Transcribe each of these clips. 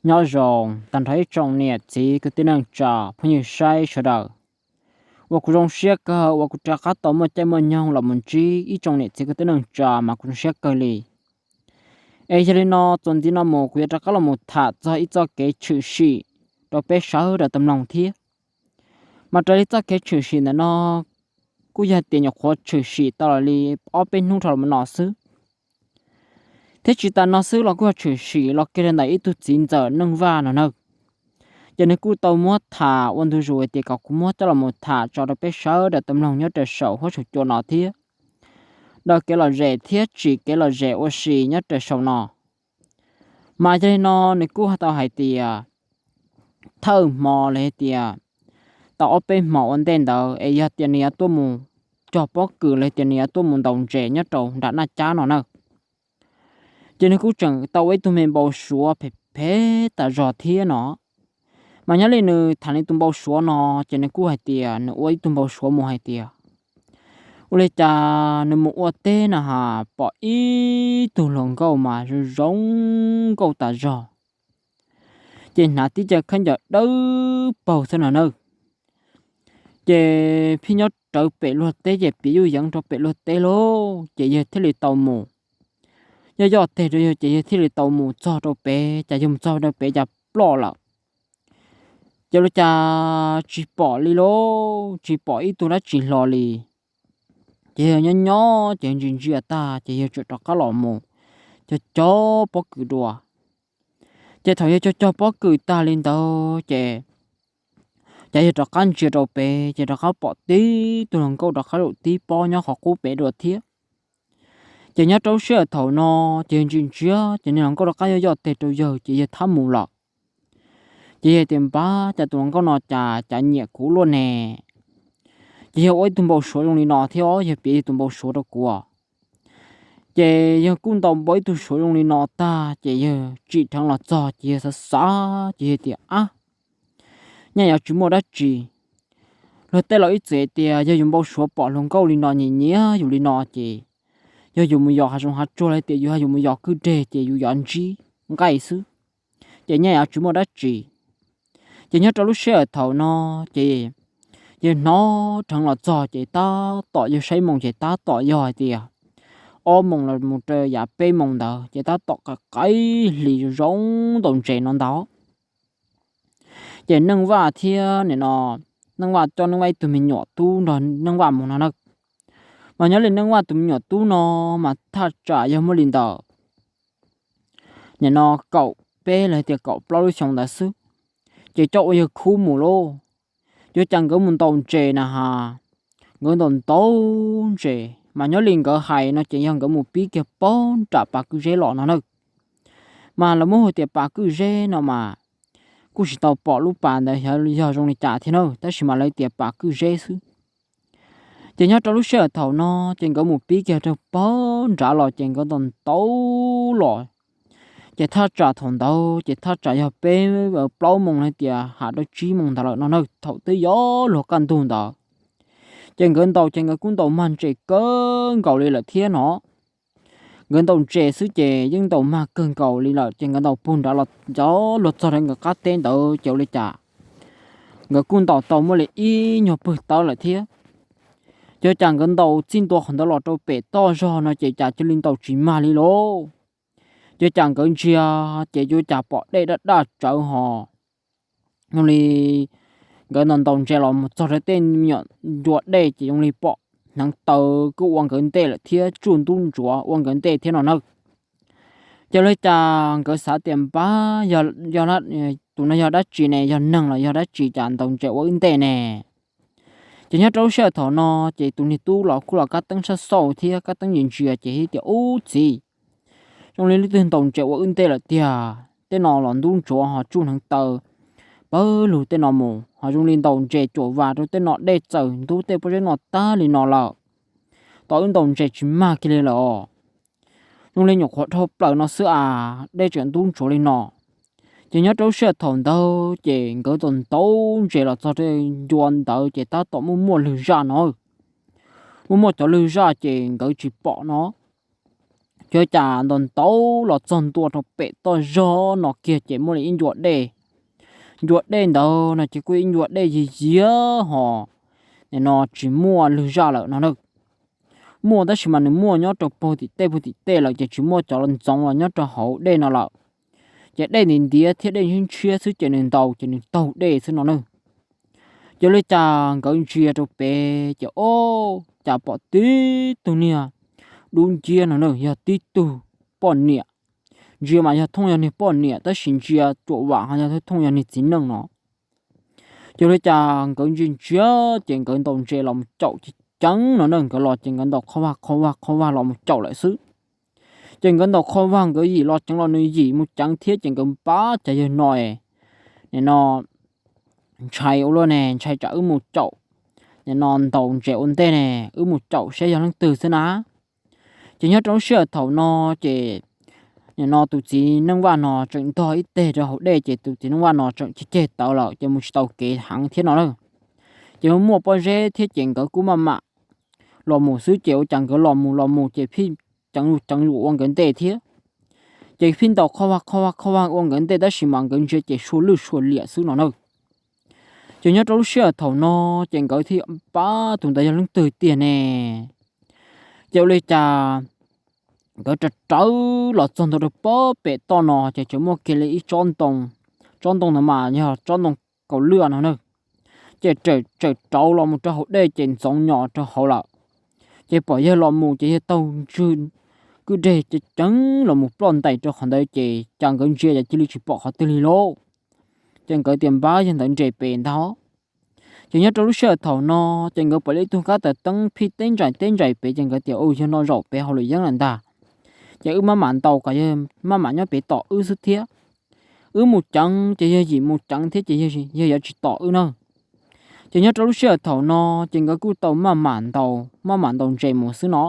Nyob zoo tag nrho ib tsoom niam txiv kwv tij neej tsa phooj ywg saib sawv daws, uas kuv zoo siab kawg uas kuv rov qab tau muaj caij muaj nyoog los mus ntsib ib tsoom niam txiv kwv tij neej tsa mas kuv zoo siab kawg li. Es yog li no txuas ntxiv no mus kuv yuav rov qab los mus tham txog ib txoj kev tshwm sim rau peb sawv daws tau mloog thiab. Mas raws li txoj kev tshwm sim ntawm no kuj yog tias nyuam qhuav tshwm sim tau los li ob peb hnub dhau los no xwb. Thiab tsis tas no xwb los kuj yog tshwm sim los kiag li ntawm ib tug txiv ntxawm Neej Vaj no na. Ces nws kuj tau muab tham ua ntu zus hais tias kom kuv muab coj los mus tham tso rau peb sawv daws tau mloog nyob rau saum huab saum cua no thiab, daws kev lom zem thiab tsim kev lom zem ua si nyob rau saum no. Mas yog li no nws kuj tau hais tias thawj hmo los hais tias tau ob peb hmo ua ntej ntawd es yog tias nws yuav tuaj mus cog pob kws los tias nws yuav tuaj mus ntaus ntses nyob rau nram Naj Cab no na. Ces nws kuj tseem tau ua ib tug me npau suav phem phem tas zog thiab no. Mas nyob li nws tham li tus npau suav no, ces nws kuj hais tias nws ua ib tug npau suav mus hais tias ua li cas nws mus ua teb na has pom ib tug hluas nkauj mas zoo zoo nkauj tas zog, ces hnav tib co khaub ncaws dawb paug xwb no na. Ces pheej nyob rawv pem luag teb ces piav yuj yeev rau pem luag teb lauj, ces yawg thiaj li tau mus. Yog yoj teg rau yawg ces yawg thiaj li tau mus txog rau pem, cas yawg mus txog rau pem cas ploj lawm. Ces ua li cas tsis pom li lauj, tsis pom ib tug dab tsi hlo li. Ces yawg nyob nyob ces ntsia ntsia tag ces yawg tseem rov qab los mus cog cog pob kws dua. Ces thaum yawg cog cog pob kws tag li ntawd ces, ces yawg rov qab ntsia rau pem ces rov qab pom tib tug hluas nkauj rov qab zaum tib pob nyob qhov qub pem dua thiab. Ces nyob rau lub sij hawm thaum no ces yawg ntsia ntsia ces niag hluas nkauj rov qab yoj yoj teg rau yawg ces yawg thab mus lawm. Ces yawg tias npab cas tus hluas nkauj no cas cav nyiam kuv luaj ne. Ces yawg ua ib tug npau suav zoo li no thiab os, yawg piav yawg tus npau suav rau kuv. Ces yawg kuj ntaus npau ib tug suav zoo li no tag ces yawg tsim dheev los txog ces yawg xav xav ces yawg tias ab, nyaj yuav tsis muaj dab tsi. Luag tej laus ib txwm hais tias yog yus npau suav pom hluas nkauj li no nyiam nyiam yus li no ces yog yus mus yos hav zoov hav tsuag los tias yus yog yus mus yos kwj deg ces yus yuav ntsib nqaij xwb, ces nyaj yuav tsis muaj dab tsi. Ces nyob rau lub sij hawm thaum no ces yawg hnov dheev los txog ces tab tom yawg saib moos ces tab tom yog hais tias ob moos los mus rau yav peb moos ntawd ces tab tom qaim qaim hli zoo zoo ntaus ntses no ntag. Ces Neej Vaj thiab nim no Neej Vaj coj Neej Vaj ib tug me nyuam tub nrog Neej Vaj mus no na. Mas nyob li Neej Vaj tus me nyuam tub no mas thaj tsam yog muaj li ntawm nim no kaum peb los tias kaum plaub lub xyoo ntawd xwb, ces coj ua yawg khub mus lauj. Yuav cas nkawd mus ntaus ntses na has, nkawd ntaus ntaus ntses mas nyob li nkawd hais no ces yog nkawd mus pib kiag puag nram pas kwj zeb los no na. Mas lawv muab hu tias pas kwj zeb no mas kuj tsis tau pom lub pas ntawd yog zoo li cas thiab na, tab sis mas lawv tias pas kwj zeb xwb. Ces nyob rau lub sij hawm thaum no ces nkawd mus pib kiag rau puag nrad los ces nkawd ntaus ntaus los, ces thaj tsam thaum ntawd ces thaj tsam yog peb plaub moos los tias has rau tsib moos ntawd lawm no na, thaum twb yuav luag kaj ntug ntawd. Ces nkawd ntaus ces nkawd kuj ntaus mag ntses kawg nkaus li lawm thiab no. Nkawd ntaus ntses xwb ces yeej ntaus mag kawg nkaus li lawm ces nkawd ntaus puag nrad los cov luag txog rau nkawd qab teb ntawd ces ua li cas nkawd kuj ntaus tau muaj li ib nyuag pwg tawb lawm thiab. Ces ua cas nkawd ntaus txij ntua qhov ntawd los rau pem toj zog no ces cas cia li ntaus tsis mag li lauj. Ces ua cas nkawd ntsia ces ua cas pom dej daj daj tsawv ho zoo li nkawd ntaus ntaus ntses los mus txog rau tej me nyuam ncua dej ces zoo li pom hneev taw kuj ua nkawd ntej lawm thiab tsuj ntub ntsuav ua nkawd ntej thiab no na. Ces ua li cas nkawd xav tias npab, yog, yog, tus no yog dab tsi ne, yog neeg los yog dab tsi cas ntaus ntses ua wb ntej ne. Ces nyob rau lub sij hawm thaum no ces tus niag tub los kuj los kab teeb sab xauj thiab kab teeb ntsia ntsia ces hais tias ub txiv, zoo li leej twg ntaus ntses ua wb ntej lawm tiag, tej no los ntub ntsuav ho tsuj hneev taw pawg lug tej no mus ho zoo li ntaus ntses cuam vas rau tej no dej txawm ntub tej pob zeb no tag li no lawm. Tom wb ntaus ntses tsis mag kiag li lawm os. Zoo li nyuam qhuav dhau plaws no xwb as dej tseem ntub ntsuav li no. Ces nyob rau lub sij hawm thaum ntawd ces nkawd ntaus ntaus ntses los txog rau ncua ntawd ces tab tom muaj muaj lwg zaj no. Muaj muaj cov lwg zaj ces nkawd tsis pom no. Ces ua cas ntaus ntaus los txog ntua rau pem toj zog no kiag ces muaj li ib ncua dej. Ncua dej ntawd no ces kuj ib ncua dej yiag yiag hos, nim no tsis muaj lwg zaj lawm no na. Muaj tab sis mas nws muaj nyob rau puag tim tej puag tim tej lawm ces tsis muaj cov ntxoov los nyob rau hauv dej no lawm. Ces dej ntiav ntiav thiab dej ntshiab ntshiab xwb ces nws ntaus ces nws taug dej xwb no na. Ces ua li cas nkawd ntsia rau pem ces ua cas pom tib tug niag dub nciab no na, yog tib tug poj niam. Ntsia mas yog thooj yog niag poj niam tab sis ntsia cuam vam ho yog thooj yog niag txiv neej no. Ces ua li cas nkawd ntsia ntsia ces nkawd ntaus ntses los mus caum ceev ceev no na, nkawd los ces nkawd ntaus qhov vag qhov vag qhov vag los mus caum lawm xwb. Ces nkawd ntaus qhov vag nkawd yim los ceev los nws yim mus ceev thiab ces nkawd npab cas yawg no es, nim no ntshai ua luaj ne, ntshai tsam wb mus caum, nim no ntaus ntses ua ntej ne, wb mus caum saib yog leej twg xwb na. Ces nyob rau lub sij hawm thaum no ces nim no tus txiv neej vaj no tseem ntog ib teg rau hauv dej ces tus txiv neej vaj no tseem ceg ceg tawv lawm ces mus tsis tau kev heev thiab no na. Ces muaj pob zeb thiab ces nkawd kuj maj mam los mus xwb ces ua cas nkawd los mus los mus ces phij ceev lus ceev lus ua nkawd ntej thiab. Ces phij ntaus qhov vag qhov vag qhov vag ua nkawd ntej tab sis mas nkawd ntsia ces sua lwj sua liam xwb no na. Ces nyob rau lub sij hawm thaum no ces nkawd thiaj pab tus ntawd yog leej twg tiag ne. Ces ua li cas nkawd rawv rawv los txog ntua rau pem toj no ces tseem muaj kiag li ib tsob ntoo, tsob ntoo ntawd mas yog tsob ntoo kaus lwj no na. Ces tseem rauv los mus rau hauv dej ces ntxoov nyos rau hauv lawm. Ces pom yawg los mus ces yawg taug ntswg kwj deg ceev ceev los mus ploj ntais rau qhov ntawd ces cas nkawd ntsia cas cia li tsis pom qhov twg li lauj. Ces nkawd tias npab yawg ntawd nres pem ntag. Ces nyob rau lub sij hawm thaum no ces nkawd pom li ib tug kab taws teeb phij teb ntsais teb ntsais pem ces nkawd tias u yawg no zaum pem hauv lwm yeeb lawm ntag. Ces wb maj mam ntaus kom yawg maj mam nyob pem tos wb xwb thiab. Wb mus ceev ces yawg yim mus ceev thiab ces yawg yuav tsis tos wb na. Ces nyob rau lub sij hawm thaum no ces nkawd kuj tau maj mam ntaus maj mam ntaus ntses mus xwb no.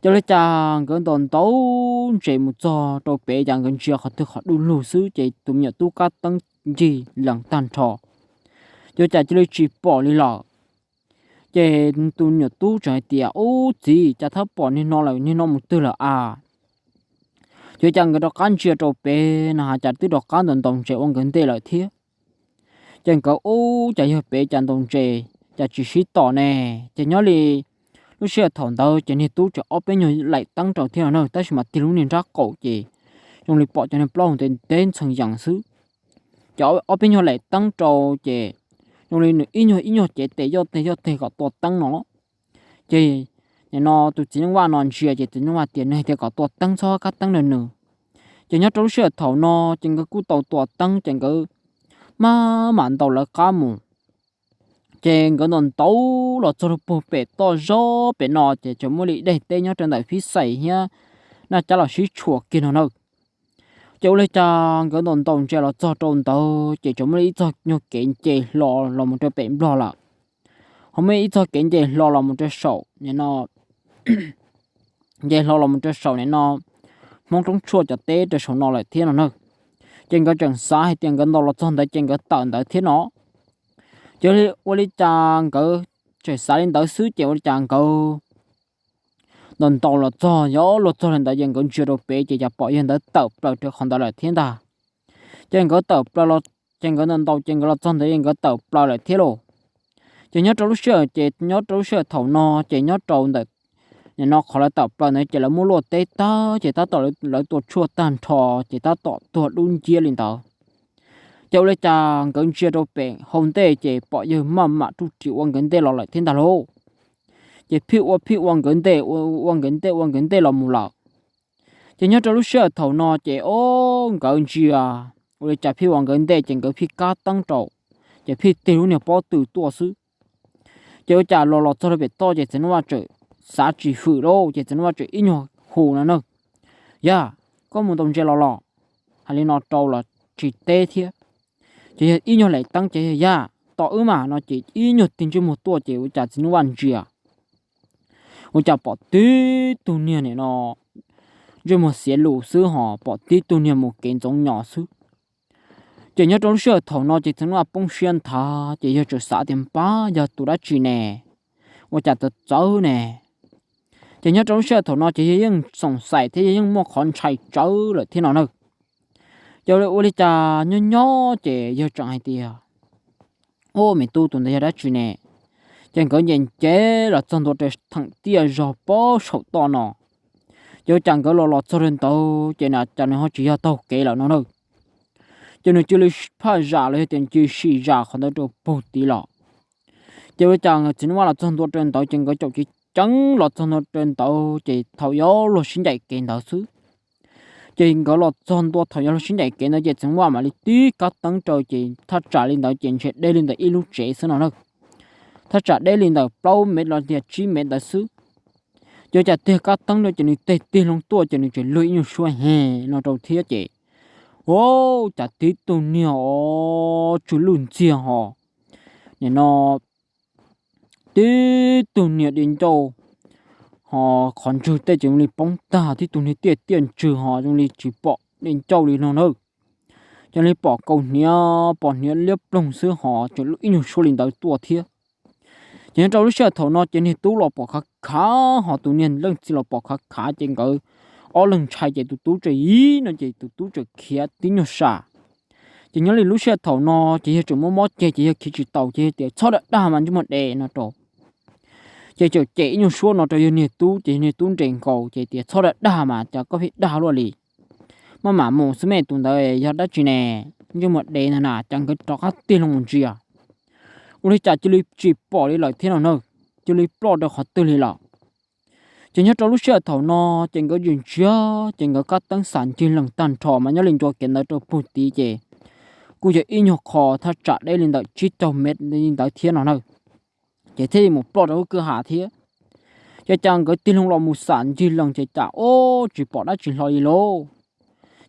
Ces ua li cas nkawd ntaus ntaus ntses mus txog rau pem cas nkawd ntsia qhov twg qhov du lug xwb ces tus me nyuam tub kab teeb ncig lees tag nrho. Ces ua cas cia li tsis pom li lawm. Ces tus me nyuam tub tseem hais tias ub txiv, cas txhob pom niag no lawm, niag no mus twg lawm a? Ces ua cas nkawd rov qab ntsia rau pem no ha cas twb rov qab ntaus ntaus ntses ua nkawd ntej lawm thiab. Ces nkawd ub cas yog pem cas ntaus ntses cas tsis sib tom ne. Ces nyob li lub sij hawm thaum ntawd ces niag tub tseem ob peb nyuag laim teeb rau thiab no na tab sis mas tig lub niag nrab qaum ces zoo li pom cov niag plaub hau ntev ntev ntxhee yees xwb. Ces ob peb nyuag laim teeb rau ces zoo li nws ib nyuag ib nyuag cev tes yoj teg yoj teg kom tua teeb no. Ces nim no tus txiv neej vaj no ntsia ces txiv neej vaj tias nws hais tias kom tua teeb txhob kab teeb rau nws. Ces nyob rau lub sij hawm thaum no ces nkawd kuj tau tua teeb ces nkawd maj mam ntaus lawv qab mus. Ces nkawd ntaus ntaus los txog rau puag pem toj zog pem no ces tseem muaj li daim teb nyob rau ntawm phib xais thiab naj cab los sib tshuam kiag no na. Ces ua li cas nkawd ntaus ntaus ntses los txog rau ntawd ces tseem muaj li ib txog nyuag kev nce hlo los mus rau pem Nplog lawm. Ho muaj ib txog kev nce hlo los mus rau saum nim no, nce hlo los mus rau saum nim no Hmoob Roob Tshuaj cov teb rau saum no lawm thiab no na. Ces nkawd tseem xav hais tias nkawd ntaus los txog ntawd ces nkawd tawm ntawd thiab no. Ces ua li cas nkawd tseem xav li ntawd xwb ces ua li cas nkawd ntaus ntaus los txog, yog luag txog li ntawd ces nkawd ntsia rau pem ces cas pom yawg ntawd tawm plaws rau qhov ntawd lawm thiab ntag. Ces nkawd tawm plaws los, ces nkawd ntaus ntaus ces nkawd los txog ntawd ces nkawd tawm plaws lawm thiab lauj. Ces nyob rau lub sij hawm ces nyob rau lub sij hawm thaum no ces nyob rau ntawm nim no qhov lawv tawm plaws ntawd ces lawv muab luaj teb tag ces tab tom lawv tua tshuaj tag nrho ces tab tom tuag dub nciab li ntawd. Ces ua li cas nkawd ntsia rau pem hauv ntej ces pom yawg maj mam ruj ris ua nkawd ntej los lawm thiab ntag lauj. Ces phij ua phij ua nkawd ntej, ua nkawd ntej ua nkawd ntej los mus lawm. Ces nyob rau lub sij hawm thaum no ces o, nkawd ntsia ua li cas phij ua nkawd ntej ces nkawd phij kab teeb rau, ces phij tig lub niag pob tw tuaj xwb. Ces ua cas los los txog rau pem toj ces txiv neej vaj tseem xav tsis hwm lauj, ces txiv neej vaj tseem ib nyuag hu no na, yog koj mus ntaus ntses los los? Hais li no rau los tsis teb thiab. Ces yog ib nyuag laim teeb ces yog yaj tos wb mas no ces ib nyuag tig ntsej muag tuaj ces ua cas txiv neej vaj ntsia ua cas pom tib tug niag nim no ntsej muag xiav lus xwb ho pom tib tug niag mus kev ntxoov nyos xwb. Ces nyob rau lub sij hawm thaum no ces txiv neej vaj poob siab nthav ces yawg tseem xav tias npab yog tus dab tsi ne, ua cas txawv txawv ne. Ces nyob rau lub sij hawm thaum no ces yawg yeej xoom xaim thiab yawg yeej muaj qhov ntshai tsawv lawm thiab no na. Ces ua li cas nyob nyob ces yawg tseem hais tias, Ub, me tub, tus ntawd yog dab tsi ne? Ces nkawd nce nce los txog ntua rau theem tiaj zog pob saum toj no. Ces ua cas nkawd los los txog rau ntawd ces cas nws ho tsis yog taug kev lawm no na. Ces nws cia li phaj zam los yog tias cia li sim zam qhov ntawd rau puag tid los. Ces ua cas txiv Neej Vaj los txog ntua rau ntawd ces nkawd caum ceev ceev los txog ntua rau ntawd ces thaum yuav luag sib ncaim kev ntawd xwb. Ces nkawd los txog ntua thaum yuav luag sib ncaim kev ntawd ces txiv Neej Vaj mam li tib kab teeb rau ces thaj tsam li ntawd ces ntshe deb li ntawm ib lub tsev xwb no na. Thaj tsam deb li ntawm plaub mev los tias tsib mev ntawd xwb. Ces ua cas tig kab teeb rau ces nws tig tig loo tuaj ces nws tseem luag ib nyuag suab heev no rau thiab ces, ua cas tib tug niag o tsw lwj ntxiag ho, nim no tib tug niag di ncauj ho qhov ntswg tej ces zoo li poob tag, tib tug niag tiaj tiaj ntswg ho zoo li tsis pom di ncauj li no na. Ces li pom kaus hniav, pom hniav liab ploog xwb ho tseem luag ib nyuag suab li ntawd tuaj thiab. Ces nyob rau lub sij hawm thaum no ces niag tub los pom khav khav ho tus niag leej txiv los pom khav khav ces nkawd ob leeg ntshai ces tus tub tseem ib no ces tus tub tseem khiav tib nyuag sam. Ces nyob li lub sij hawm thaum no ces yawg tseem muab mob ceg ces yawg khiav tsis taus ces yawg tias, Txhob dag dag mas ntsej muag dev, no rau. Ces tseem cem ib nyuag suab no rau yawg niag tub ces yawg niag tub nres nkaus ces tias, Txhob dag dag mas, cas koj pheej dag luaj li. Maj mam mus xwb me, tus ntawd yog dab tsi ne? Ntsej muag dev ntag na. Ces nkawd rov qab tig loo mus ntsia. Ua li cas cia li tsis pom li lawm thiab no na, cia li ploj rau qhov twg li lawm. Ces nyob rau lub sij hawm thaum no ces nkawd ntsia ntsia ces nkawd kab teeb xam ncig lees tag nrho mas nyob li ncua kev ntawd rau puag tid ces kuj yog ib nyuag qho thaj tsam deb li ntawm tsib caug mev li ntawd thiab no na. Ces thiaj li mus ploj rau lub kwj ha thiab. Ces cas nkawd tig loo los mus xam ncig lees ces cas ub tsis pom dab tsi hlo li lauj.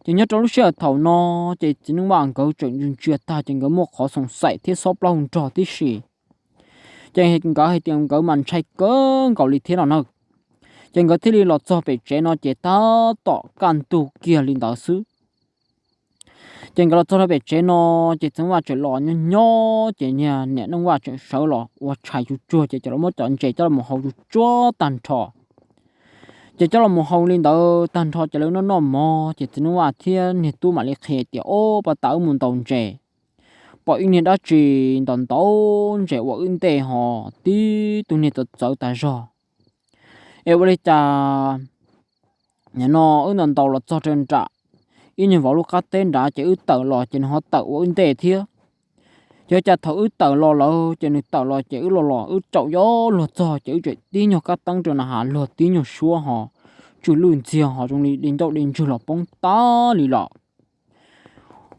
Ces nyob rau lub sij hawm thaum no ces txiv Neej Vaj nkawd tseem ntsia ntsia tag ces nkawd muaj qhov xoom xaim thiab xob plaub hau nrog tib si. Ces nkawd hais tias nkawd mas ntshai kawg nkaus li thiab no na. Ces nkawd thiaj li los txog pem tsev no ces tab tom kaj ntug kiag li ntawd xwb. Ces nkawd los txog rau pem tsev no ces txiv Neej Vaj tseem los nyob nyob ces niam Neej Vaj tseem sawv los ua tshais tsuag tsuag ces cov los muab cov ntses coj los hau tsuag tsuag tag nrho. Ces coj los mus hau li ntawd tag nrho ces lawv noj noj mov ces txiv Neej Vaj thiab niag tub mam li qhia tias, Ob, pas tas wb mus ntaus ntses, pom ib niag dab tsi ntaus ntaus ntses ua wb ntej ho tib tug niag txawv txawv tas zog. Es ua li cas nim no wb ntaus ntaus los txog rau nram ib nyuag vauv lub qab teb nrad ces wb tawm los ces nws ho tawm ua wb ntej thiab. Ces cas thaum wb tawm los lawm ces nws tawm los ces wb los los wb caum yuav luag txog ces wb tseem tib nyuag kab teeb rau na has luag tib nyuag suab ho tsw lwj ntxiag ho zoo li di ncauj di ntswg los poob tag li lawm.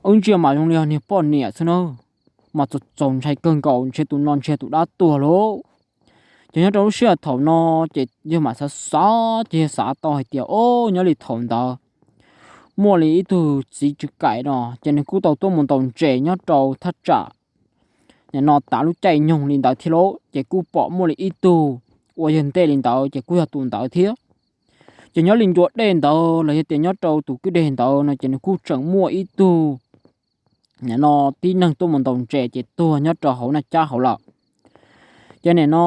Wb ntsia mas zoo li yog niag poj niam xwb na, mas txaus txaus ntshai kawg nkaus, ntshe tus no ntshe tus dab tuag lauj. Ces nyob rau lub sij hawm thaum no ces yawg mam xav xav ces yawg xav tau hais tias, Ob, nyob li thaum ntawd muaj li ib tug txiv tsw kaim no ces nws kuj tau tuaj mus ntaus ntses nyob rau thaj tsam nim no tav lub caij nyoog li ntawd thiab lauj, ces kuj pom muaj li ib tug ua yawg ntej li ntawd ces kuj yog tus ntawd thiab. Ces nyob li ncua dej ntawd los yog tias nyob rau tus kwj deg ntawd no ces nws kuj tseem muaj ib tug nim no tib neeg tuaj mus ntaus ntses ces tuag nyob rau hauv naj cab hauv lawm. Ces nim no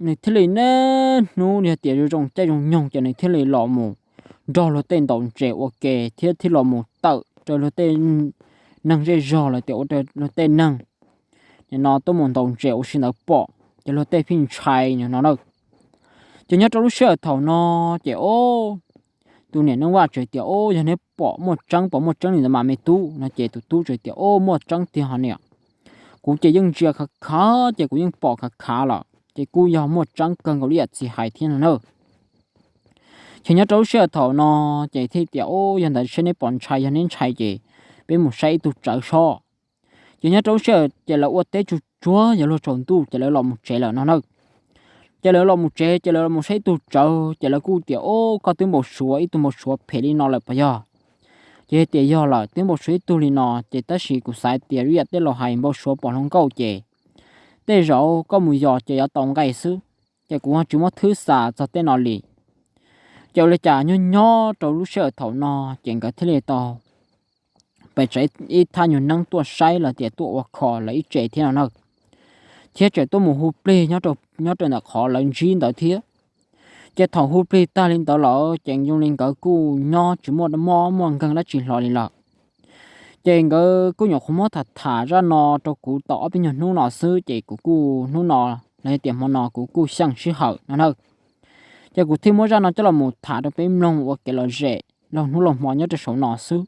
nws thiaj li niaj hnub yog tias zoo zoo caij zoo nyoog ces nws thiaj li los mus nrog luag tej ntaus ntses ua ke thiab thiaj los mus tawm rau luag tej neeg zej zog los tias ua rau luag tej neeg nim no tuaj mus ntaus ntses ua si ntawd pom ces luag tej pheej ntshai no na. Ces nyob rau lub sij hawm thaum no ces tus niam Neej Vaj tseem tias, Ob, yog neb pom muaj tseeb, pom muaj tseeb li ntawd mas me tub, no ces tus tub tseem tias, Ob, muaj tseeb tiag ho niam. Kuv ces yeej ntsia khav khav ces kuv yeej pom khav khav lawm ces kuj yog muaj tseeb kawg nkaus li yam txiv hais thiab no na. Ces nyob rau lub sij hawm thaum no ces thiaj tias, Ob, yog ntawd seb neb pom ntshai, yog neb ntshai ces peb mus saib ib tug tsawv sob. Ces nyob rau lub sij hawm ces lawv ua teb tsuag tsuag yuav luag tsaus ntuj ces lawv los mus tsev lawm no na. Ces lawv los mus tsev ces lawv los mus saib ib tug tsawv ces lawv kuj tias, Ob, koj twb npau suav ib tug npau suav phem li no lawm puas yog? Ces tias, Yog lawm, twb npau suav ib tug li no ces tab sis kuv xav tias ib yam tej laus hais npau suav pom hluas nkauj ces tej zaum koj mus yos ces yuav tau nqaij xwb, ces kuv ho tsis muab thwb xa txog tej no li. Ces ua li cas nyob nyob rau lub sij hawm thaum no ces nkawd thiaj li tau pes tsev ib thaj nyuag neeb tuaj saib los tias tuaj ua kho lawv ib tse thiab no na. Thiab tseem tuaj mus hu plig nyob rau ntawm qhov lawv ntsib ntawd thiab. Ces thaum hu plig tag li ntawd lawm ces zoo li nkawd kuj nyob tsis muaj mob muaj nkeeg dab tsi hlo li lawm. Ces nkawd kuj nyuam qhuav muab tham tham zaj no rau kuv tau ob peb nyuag hnub no xwb ces kuv kuj hnub no los yog tias hmo no kuv kuj xyeej sij hawm no na. Ces kuv thiaj muab zaj no coj los mus tham rau peb mloog ua kev lom zem laug hnub laug hmo nyob rau saum no xwb.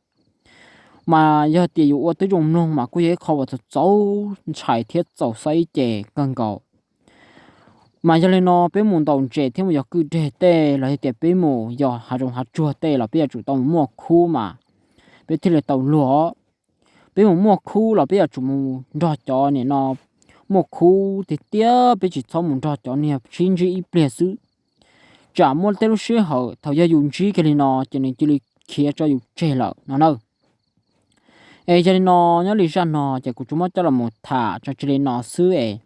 Mas yog tias yus ua tib zoo mloog mas kuj yog ib qho uas txaus ntshai thiab txaus xob ib ce kawg nkaus. Mas yog li no peb mus ntaus ntses thiab mus yos kwj deg tej los yog tias peb mus yos hav zoov hav tsuag tej los peb yuav tsum tau mus muaj khub mas peb thiaj li tau luag. Peb mus muaj khub los peb yuav tsum mus nrog cov nim no muaj khub tiag tiag, peb tsis txhob mus nrog cov niag sib ntsib ib pliag xwb. Tsam muaj tej lub sij hawm thaum yog yus ntsib kiag li no ces nws cia li khiav tso yus tseg lawm no na. Es yog li no, nyob li zaj no ces kuv tsuas muab coj los mus tham tso tseg li no xwb es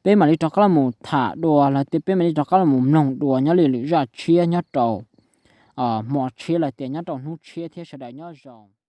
peb mam li rov qab los mus tham dua los tias peb mam li rov qab los mus mloog dua nyob li lwm zaj tshiab nyob rau hmo tshiab los tias nyob rau hnub tshiab thiab sawv daws nyob zoo.